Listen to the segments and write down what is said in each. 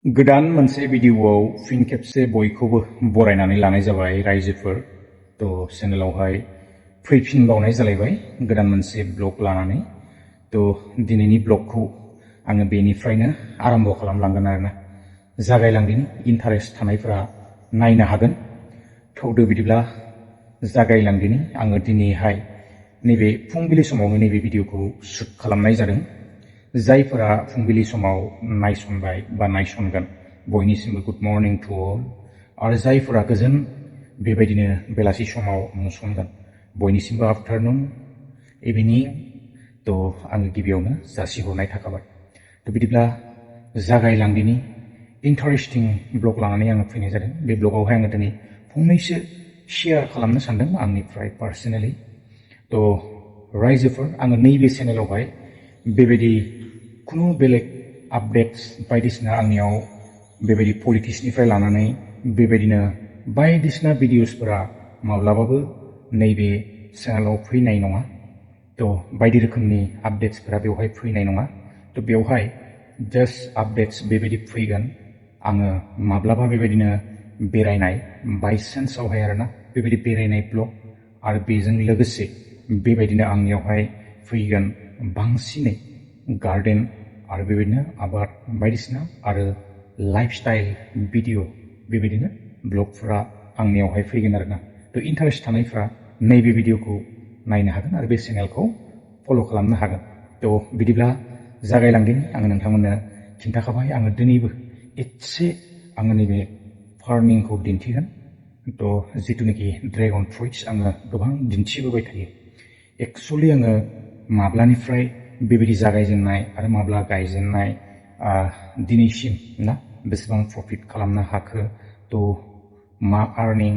गोदान मोनसे भिडिअआव फिन खेबसे बयखौबो बरायनानै लानाय जाबाय रायजोफोर तो चेनेलावहाय फैफिनबावनाय जालायबाय गोदान मोनसे ब्लग लानानै तो दिनैनि ब्लगखौ आङो बेनिफ्रायनो आरम्भ खालामलांगोन आरोना जागायलांदिनि इन्टारेस्ट थानायफोरा नायनो हागोन थौदो बिदिब्ला जागायलांदिनि आङो दिनैहाय नैबे फुंबिलि समावनो नैबे भिडिअखौ शुट खालामनाय जादों जायफोरा फुंबिलि समाव नायसनबाय बा नायसनगोन बयनिसिमबो गुड मर्निं टु अल आरो जायफोरा गोजोन बेबायदिनो बेलासि समाव नुसनगोन बयनिसिमबो आफ्टारनुन इभिनिं तो आङो गिबियावनो जासिहरनाय थाखाबाय तो बिदिब्ला जागायलांदिनि इन्टारेस्टिं ब्लग लानानै आङो फैनाय जादों बे ब्लगावहाय आङो दिनै फंनैसो शेयार खालामनो सानदों आंनिफ्राय पार्सनेलि तो रायजोफोर आङो नैबे चेनेलावहाय बेबायदि खुनु बेलेग आपडेट्स बायदिसिना आंनियाव बेबायदि पलिटिक्सनिफ्राय लानानै बेबायदिनो बायदिसिना भिडिअसफोरा माब्लाबाबो नैबे चेनेलाव फैनाय नङा तो बायदि रोखोमनि आपडेट्सफोरा बेवहाय फैनाय नङा तो बेवहाय जास्ट आपडेट्स बेबायदि फैगोन आङो माब्लाबा बेबायदिनो बेरायनाय बाय चान्सआवहाय आरोना बेबायदि बेरायनाय ब्लग आरो बेजों लोगोसे बेबायदिनो आंनियावहाय फैगोन बांसिनै गार्डेन आरो बेबायदिनो आबाद बायदिसिना आरो लाइफस्टाइल भिडिअ बेबायदिनो ब्लगफोरा आंनियावहाय फैगोन आरोना तो इन्टारेस्ट थानायफ्रा नैबे भिडिअखौ नायनो हागोन आरो बे चेनेलखौ फल' खालामनो हागोन तो बिदिब्ला जागायलांदिनि आङो नोंथांमोननो खिन्थाखाबाय आङो दिनैबो एसे आङो नैबे फार्मिंखौ दिन्थिगोन तो जिथुनाखि ड्रेगन फ्रुइट्स आङो गोबां दिन्थिबोबाय थायो एक्चुअलि आङो माब्लानिफ्राय बेबायदि जागायजेननाय आरो माब्ला गायजेननाय दिनैसिम ना बेसेबां प्रफिट खालामनो हाखो तो मा आर्निं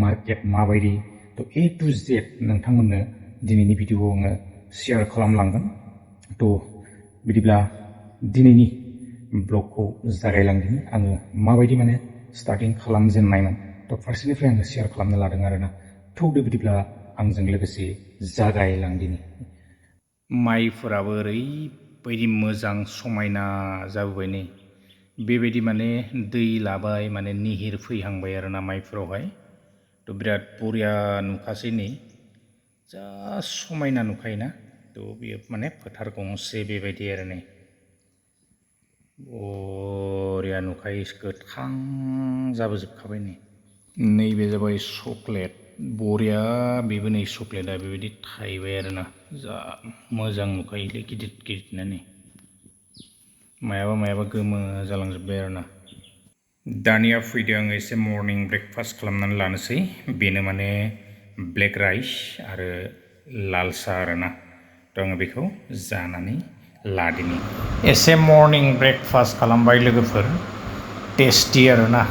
मार्केट माबायदि तो ए टु जेड नोंथांमोननो दिनैनि भिडिअआव आङो शेयार खालामलांगोन तो बिदिब्ला दिनैनि ब्लगखौ जागायलांदिनि आङो माबायदि माने स्टार्टिं खालामजेननायमोन तो फारसेनिफ्राय आङो शेयार खालामनो लादों आरोना थौदो बिदिब्ला आंजों लोगोसे जागायलांदिनि माइफोराबो ओरैबायदि मोजां समायना जाबोबाय नै बेबायदि माने दै लाबाय माने निहिर फैहांबाय आरोना माइफोरावहाय तो बिराद बरिया नुखासै नै जा समायना नुखायोना तो बेयो माने फोथार गंसे बेबायदि आरो नै बरिया नुखायो गोथां जाबोजोबखाबाय नै नैबे जाबाय चक्लेट बरिया बेबो नै चक्लेटआ बेबायदि थायबाय आरोना जा मोजां नुखायोलै गिदिर गिदिरनो नै मायाबा गोमो जालांजोब्बाय आरोना दानिया फैदो आङो एसे मर्निं ब्रेकफास्ट खालामनानै लानोसै बेनो माने ब्लेक राइस आरो लाल साहा आरोना तो आङो बेखौ जानानै लादिनि एसे मर्निं ब्रेकफास्ट खालामबाय लोगोफोर टेस्टि आरोना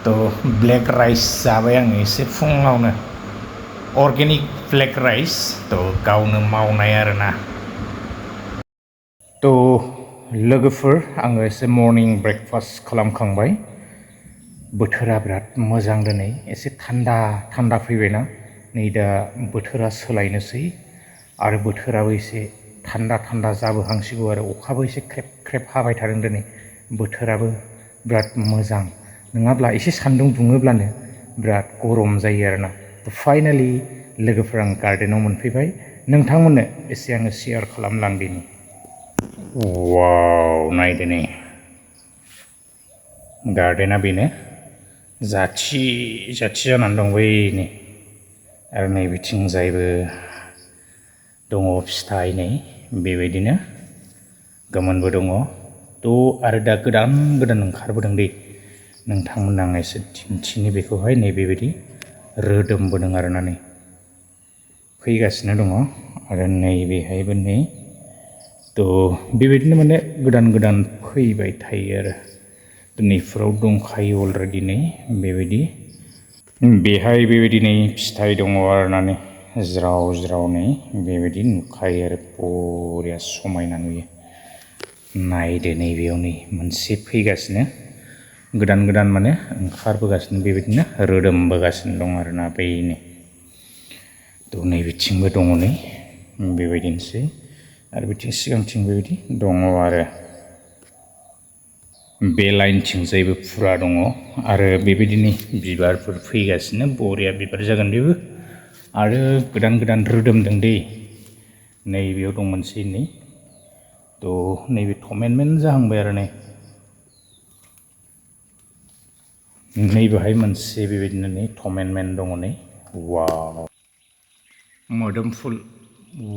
तो ब्लेक राइस जाबाय आङो एसे फुङावनो अर्गेनिक ब्लेक राइस तो गावनो मावनाय आरोना तो लोगोफोर आङो एसे मर्निं ब्रेकफास्ट खालामखांबाय बोथोरा बिराद मोजां दिनै एसे थान्दा फैबायना नै दा बोथोरा सोलायनोसै आरो बोथोराबो एसे थान्दा जाबोहांसिगौ आरो अखाबो एसे ख्रेब ख्रेब हाबाय थादों दिनै बोथोराबो बिराद मोजां नङाब्ला एसे सान्दुं दुङोब्लानो बिराद गरम जायो आरोना फाइनालि लोगोफोर आं गार्डेनाव मोनफैबाय नोंथांमोननो एसे आङो शेयार खालामलांदिनि वाव नायदो नै गार्डेना बेनो जाथि जानानै दं बै नै आरो नै बिथिंजायबो दङ फिथाइ नै बेबायदिनो गोमोनबो दङ तो आरो दा गोदान ओंखारबोदों दै नोंथांमोननो आं एसे दिन्थिनि बेखौहाय नै बेबायदि रोदोमबोदों आरोना नै फैगासिनो दङ आरो नैबेहायबो नै तो बेबायदिनो माने गोदान फैबाय थायो आरो नैफोराव दंखायो अलरेडि नै बेबायदि बेहाय बेबायदि नै फिथाइ दङ आरोना नै ज्राव नै बेबायदि नुखायो आरो बरिया समायना नुयो नायदो नैबेयाव नै मोनसे फैगासिनो गोदान माने ओंखारबोगासिनो बेबायदिनो रोदोमबोगासिनो दं आरोना बैनो तो नै बिथिंबो दङ नै बेबायदिनोसै आरो बिथिं सिगांथिं बेबायदि दङ आरो बे लाइनथिंजायबो फुरा दङ आरो बेबायदिनो बिबारफोर फैगासिनो बरिया बिबार जागोन बेबो आरो गोदान गोदान रोदोमदों दै नैबेयाव दं मोनसे नै थ' नैबे थमेनमेन जाहांबाय आरो नैबेहाय मोनसे बेबायदिनो नै थमेनमेन दङ नै वाव मोदोमफुल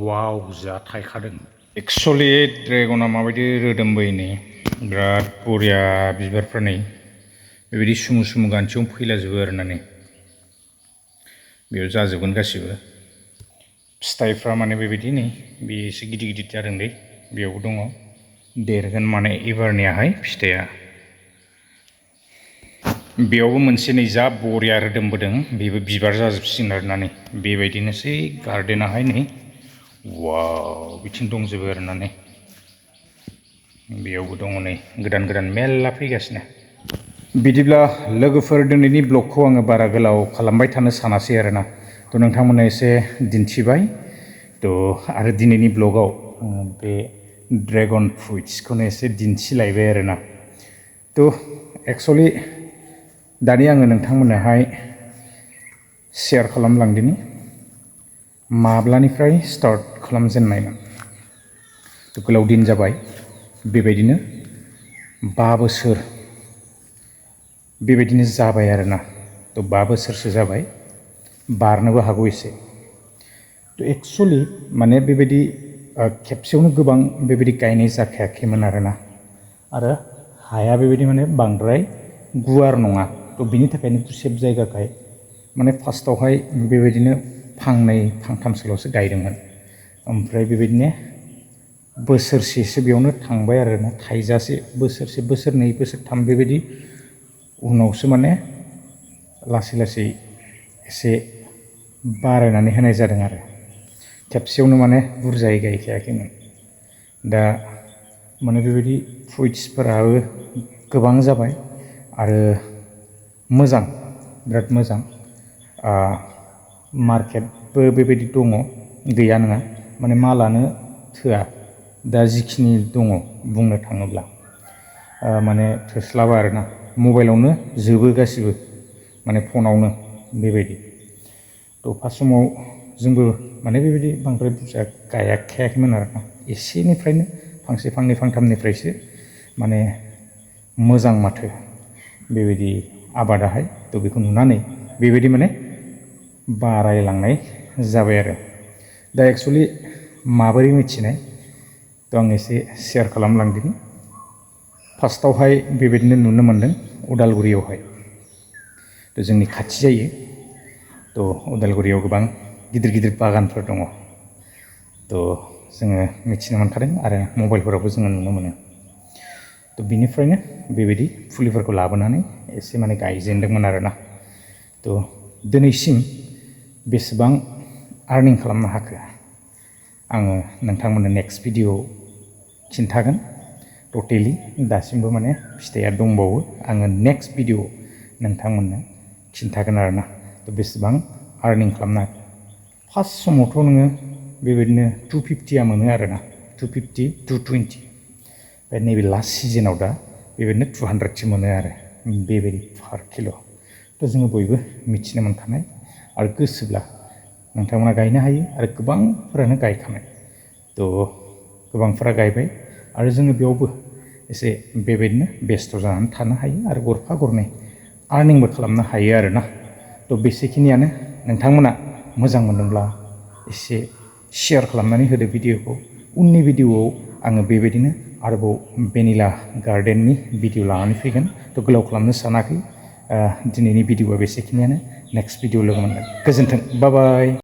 वाव जा थायखादों एक्सुवेलि ड्रेगना माबायदि रोदोमबोयो नै बिराद बरिया बिबारफ्रा नै बेबायदि सुमु सुमु गान्थियावनो फैलाजोबो आरोना नै बेयाव जाजोबगोन गासिबो फिथाइफ्रा माने बेबायदि नै बे एसे गिदिर गिदिर जादों दै बेयावबो दङ देरगोन माने एबारनियाहाय फिथाइया बेयावबो मोनसे नै जा बरिया रोदोमबोदों बेबो बिबार जाजोबसिगोन आरोना नै बेबायदिनोसै गार्डेनाहाय नै वाव बिथिं दंजोबो आरोना नै बेयावबो दङ नै गोदान गोदान मेल्ला फैगासिनो बिदिब्ला लोगोफोर दिनैनि ब्लगखौ आङो बारा गोलाव खालामबाय थानो सानासै आरोना थ' नोंथांमोननो एसे दिन्थिबाय थ' आरो दिनैनि ब्लगाव बे ड्रेगन फ्रुइट्सखौनो एसे दिन्थिलायबाय आरोना थ' एक्सुवेलि दानि आङो नोंथांमोननोहाय शेयार खालामलांदिनि माब्लानिफ्राय स्टार्ट खालामजेननायमोन थ' गोलाव दिन जाबाय बेबायदिनो 5 बोसोर बेबायदिनो जाबाय आरोना थ' 5 बोसोरसो जाबाय बारनोबो हागौ एसे थ' एक्सुवेलि माने बेबायदि खेबसेयावनो गोबां बेबायदि गायनाय जाखायाखैमोन आरोना आरो हाया बेबायदि माने बांद्राय गुवार नङा थ' बिनि थाखायनो गुसेब जायगाखाय माने फार्स्टआवहाय बेबायदिनो फांनै फांथामसोल'सो गायदोंमोन ओमफ्राय बेबायदिनो बोसोरसेसो बेयावनो थांबाय आरोना थाइजासे बोसोरसे बोसोरनै बोसोरथाम बेबायदि उनावसो माने लासै लासै एसे बारायनानै होनाय जादों आरो खेबसेयावनो माने बुरजायै गायखायाखैमोन दा माने बेबायदि फ्रुइट्सफोराबो गोबां जाबाय आरो मोजां बिराद मोजां मार्केटबो बेबायदि दङ गैया नङा माने मालानो थोआ दा जिखिनि दङ बुंनो थाङोब्ला माने थोस्लाबा आरोना मबाइलावनो जोबो गासिबो माने फनावनो बेबायदि थ' फार्स्ट समाव जोंबो माने बेबायदि बांद्राय बुरजा गायाखैमोन आरोना एसेनिफ्रायनो फांसे फांनै फांथामनिफ्रायसो माने मोजां माथो बेबायदि आबादाहाय थ' बेखौ नुनानै बेबायदि माने बारायलांनाय जाबाय आरो दा एक्सुवेलि माबोरै मिथिनाय थ' आं एसे शेयार खालामलांदिनि फार्स्टआवहाय बेबायदिनो नुनो मोन्दों उदालगुरियावहाय थ' जोंनि खाथि जायो थ' उदालगुरियाव गोबां गिदिर गिदिर बागानफोर दङ थ' जोङो मिथिनो मोनखादों आरो मबाइलफोरावबो जोङो नुनो मोनो थ' बिनिफ्रायनो बेबायदि फुलिफोरखौ लाबोनानै एसे माने गायजेनदोंमोन आरोना थ' दिनैसिम बेसेबां आर्निं खालामनो हाखो आङो नोंथांमोननो नेक्स्ट भिडिअ खिन्थागोन टटेलि दासिमबो माने फिथाइया दंबावो आङो नेक्स्ट भिडिअ नोंथांमोननो खिन्थागोन आरोना थ' बेसेबां आर्निं खालामनो हाखो फार्स्ट समावथ' नोङो बेबायदिनो 250 मोनो आरोना 250 220 ओमफ्राय नैबे लास्ट सिजोनाव दा बेबायदिनो 200सो मोनो आरो बेबायदि पार किल' थ' जोङो बयबो मिथिनो मोनखानाय आरो गोसोब्ला नोंथांमोना गायनो हायो आरो गोबांफोरानो गायखानाय थ' गोबांफोरा गायबाय आरो जोङो बेयावबो एसे बेबायदिनो बेस्थ' जानानै थानो हायो आरो गरफा गरनै आर्निंबो खालामनो हायो आरोना थ' बेसेखिनियानो नोंथांमोना मोजां मोनदोंब्ला एसे शेयार खालामनानै होदो भिडिअखौ उननि भिडिअआव आङो बेबायदिनो आरोबाव भेनिला गार्डेननि भिडिअ लानानै फैगोन थ' गोलाव खालामनो सानाखै दिनैनि भिडिअआ बेसेखिनियानो नेक्स्ट भिडिअ लोगो मोनगोन गोजोन्थों बाय बाय